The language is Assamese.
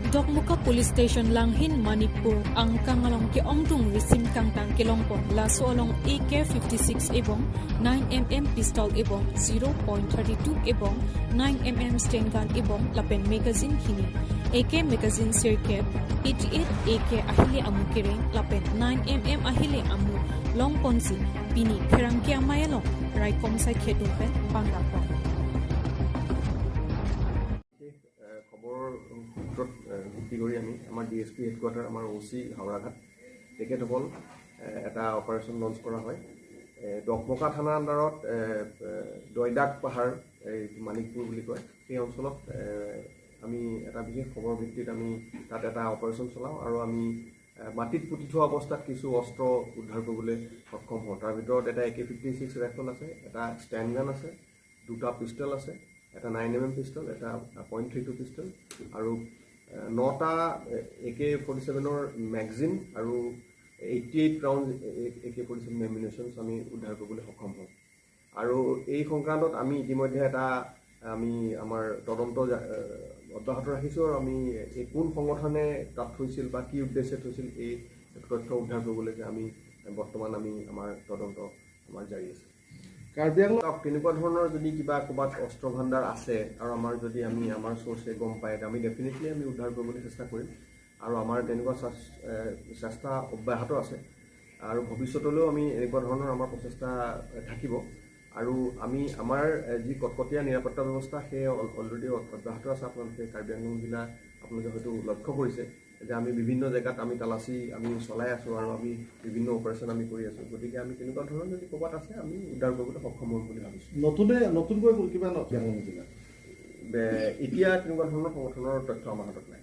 Dokmoka Police Station Langhin Manipur ang kangalong ki ongtung risim kangtang kilongpon laso along AK-56 এবং 9 mm pistol এবং 0.32 এবং 9 mm Sten gun এবং lapen magazine hini AK magazine circuit 88 AK ahile amu kereng lapen 9 mm ahile amu long ponsi pini kherang ki amayalong raikom sai khetum pen bangla. বিশেষ খবৰৰ সূত্ৰত ভিত্তি কৰি আমি আমাৰ ডিএছপি হেডকোৱাৰ্টাৰ, আমাৰ অ' চি হাওৰাঘাট, তেখেতসকল এটা অপাৰেশ্যন লঞ্চ কৰা হয়। ডকমকা থানাৰ আণ্ডাৰত দয়দাক পাহাৰ, এই মানিকপুৰ বুলি কয়, সেই অঞ্চলত আমি এটা বিশেষ খবৰৰ ভিত্তিত আমি তাত এটা অপাৰেশ্যন চলাওঁ আৰু আমি মাটিত পুতি থোৱা অৱস্থাত কিছু অস্ত্ৰ উদ্ধাৰ কৰিবলৈ সক্ষম হওঁ। তাৰ ভিতৰত এটা AK-56 rifle আছে, এটা ষ্টেণ্ড গান আছে, দুটা পিষ্টল আছে, এটা 9 mm pistol, এটা .32 পিষ্টল আৰু নটা এ কে 47ৰ মেগজিন আৰু 88 ৰাউণ্ড AK-47 এমিউনেশ্যনছ আমি উদ্ধাৰ কৰিবলৈ সক্ষম হওঁ। আৰু এই সংক্ৰান্তত আমি ইতিমধ্যে এটা আমি আমাৰ তদন্ত অব্যাহত ৰাখিছোঁ আৰু আমি এই কোন সংগঠনে তাত থৈছিল বা কি উদ্দেশ্যে থৈছিল, এই তথ্য উদ্ধাৰ কৰিবলৈকে আমি বৰ্তমান আমি আমাৰ তদন্ত আমাৰ জাৰি আছে। কাৰ্বি আংলং চাওক, তেনেকুৱা ধৰণৰ যদি কিবা ক'ৰবাত অস্ত্ৰ ভাণ্ডাৰ আছে আৰু আমাৰ যদি আমি আমাৰ চ'ৰ্চে গম পায়, আমি ডেফিনেটলি আমি উদ্ধাৰ কৰিবলৈ চেষ্টা কৰিম আৰু আমাৰ তেনেকুৱা চেষ্টা অব্যাহত আছে আৰু ভৱিষ্যতলৈও আমি এনেকুৱা ধৰণৰ আমাৰ প্ৰচেষ্টা থাকিব। আৰু আমি আমাৰ যি কটকটীয়া নিৰাপত্তা ব্যৱস্থা, সেই অলৰেডি অব্যাহত আছে। আপোনালোকে কাৰ্বি আংলং জিলা আপোনালোকে হয়তো লক্ষ্য কৰিছে যে আমি বিভিন্ন জেগাত আমি তালাচী আমি চলাই আছোঁ আৰু আমি বিভিন্ন অপাৰেশ্যন আমি কৰি আছোঁ। গতিকে আমি তেনেকুৱা ধৰণৰ যদি ক'ৰবাত আছে, আমি উদ্ধাৰ কৰিবলৈ সক্ষম হ'ম বুলি ভাবিছোঁ। নতুনকৈ কিবা কাৰ্বি আংলং জিলা এতিয়া তেনেকুৱা ধৰণৰ সংগঠনৰ তথ্য আমাৰ হাতত নাই।